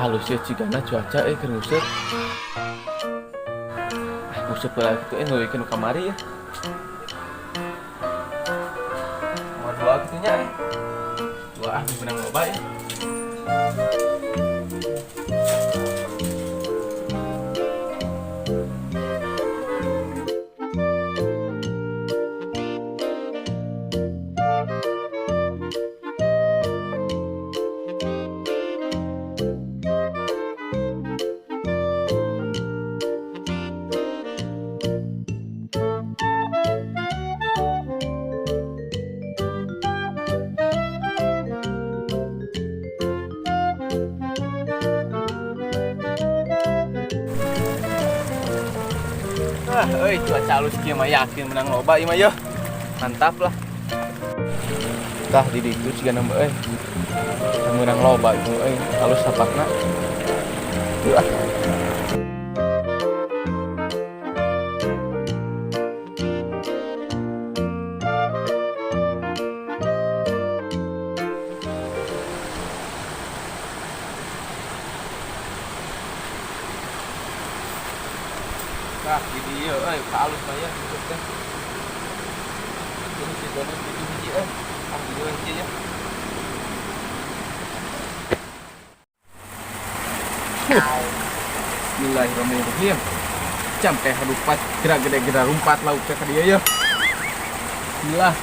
Halus ya cigana cuaca keur nguseup. Ah, nguseup heula kitu nuluykeun nu kamari ya. Nomor dua kitu nya eh. Dua ah menang loba ya. Ah, euy cuaca halus kieu mah yakin menang loba ieu mah yeuh. Mantap lah. Tah di ditu cigana mah euy. Menang loba itu euy, halus sapakna. Yeuh ah. Tah di dieu euy, halus mah ya hidup teh. Ini si Doni itu hiji euy. Ah, di dieu hiji ya. Bismillahirrahmanirrahim. Jam teh harupat gerak gede gerak rumpat lauk teh ka dieu ya. Bismillah.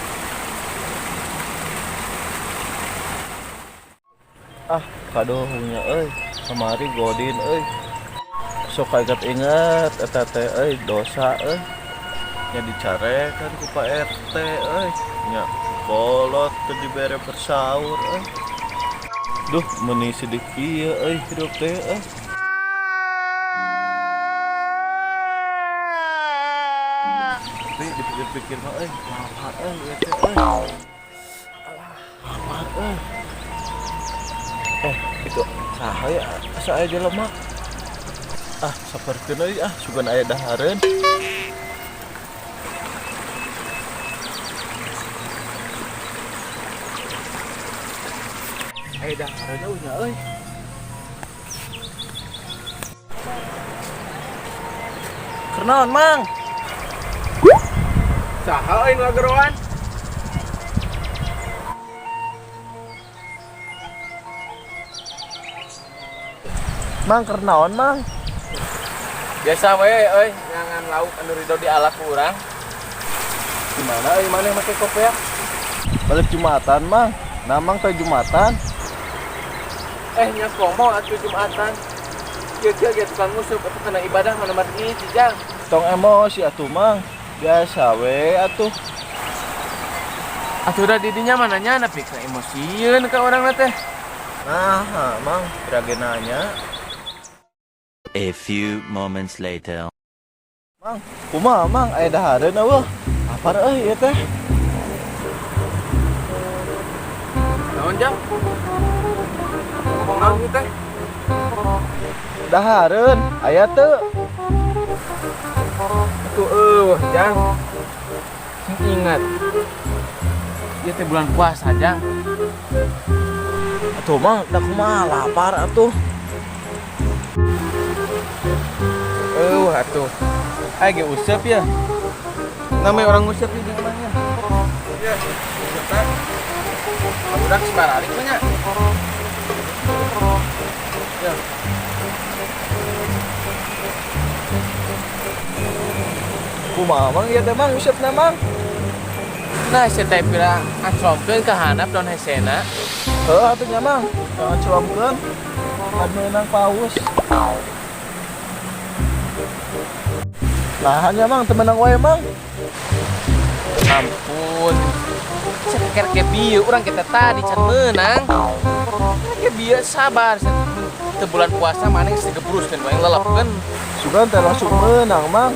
Ah, kaduhungnya euy, kamari godin euy. Sok inget-inget eta teh euy, dosa euy. Nya dicarekan ku Pak RT euy. Nya kolot teu dibere bersaur euy. Duh, meuni sedih kieu euy hirup teh euy. Tapi dipikir-pikir mah euy, lapar euy ieu teh euy. Alah, lapar euy. Itu saha ya? Asa aya jelema. Ah, saperkeun euy ah, sugan aya dahareun. Aya dahareun euy nya euy. Keur naon, Mang? Saha euy nu ngageroan? Mang keur naon, Mang? Biasa we euy, ngangan lauk anu ridho dialak ku urang. Gimana euy maneh make kopiah? Balik Jumatan, Mang. Nah, Mang teh Jumatan. Nya komo atuh Jumatan. Kieu-kieu ge tukang nguseup atuh kana ibadah mana margi jang. Tong emosi atuh, Mang. Biasa we atuh. Atuh da didinya mah nanya nepi ka emosieun ka urangna teh. Nah, Mang, rage nanya. A few moments later. Mang, kumaha Mang aya dahareun eueuh? Lapar euy ieu teh. Naon jang? Ngomong naon ieu teh? Dahareun aya teu? Atuh eueuh jang. Sing ingat. Ieu teh bulan puasa jang. Atuh Mang, da kumaha lapar atuh. Eueuh atuh. Aya ge useup ya. Namanya orang nguseup di mana? Iya, useup teh. Budak sebaralik mah nya. Ya. Kumaha Mang ieu teh Mang useupna Mang? Nah, si teh pira aclomkeun ka handap daun hesena. Heuh atuh nya Mang, aclomkeun. Kan meunang paus. Nah, nya Mang, teu meunang wae Mang. Ampun. Ceker ke bieu urang kita tadi can meunang. Ke bieu sabar. Teu bulan puasa maneh geus digebruskeun wae lelepkeun. Sugan teh langsung meunang Mang.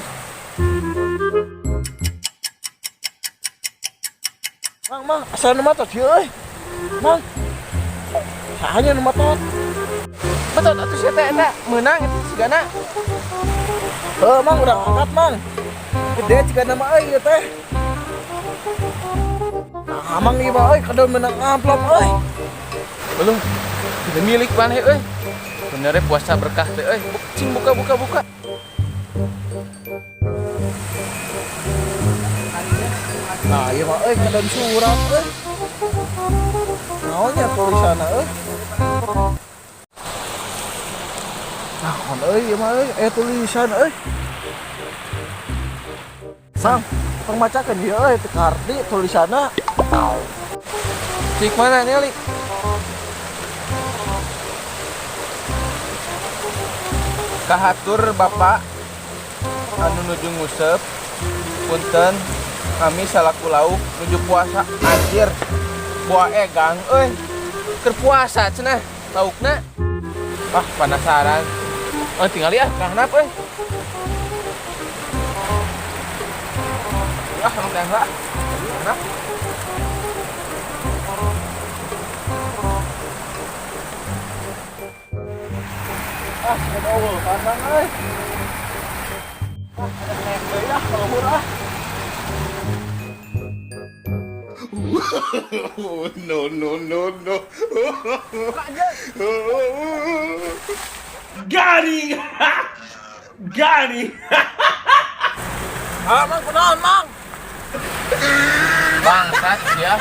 Mang, Mang, asa nu matot ieu euy. Mang. Saha nya nu matot? Betul atuh sia teh eta meunang eta sigana. Heuh Mang, urang angkat Mang. Gede cigana mah euy ieu teh. Nah, Mang ieu mah euy kadon meunang amplop euy. Belum. Kita milik maneh euy. Bener ya puasa berkah teh euy. Cing buka buka buka. Nah, ieu mah euy kedan surat euy. Naonnya tulisanna euy? Naon euy ieu mah euy, eh tulisan euy. Sang, tong macakeun ieu euy teu karti tulisanna. Cik mana nih, Ali? Kahatur Bapak anu nuju nguseup, punten kami salaku lauk nuju puasa. Anjir, buah egang euy, keur puasa cenah laukna. Ah, penasaran. Oh, tinggal ya kahanap euy. Ah, emang teh lah. Kahanap. Ah, ada eueuh kandang euy. Ah, ada naik deui ah ka luhur ah. No, no, no, no. Got him! Got him! Ah, Mang, kunaon, Mang? Bangsat ya.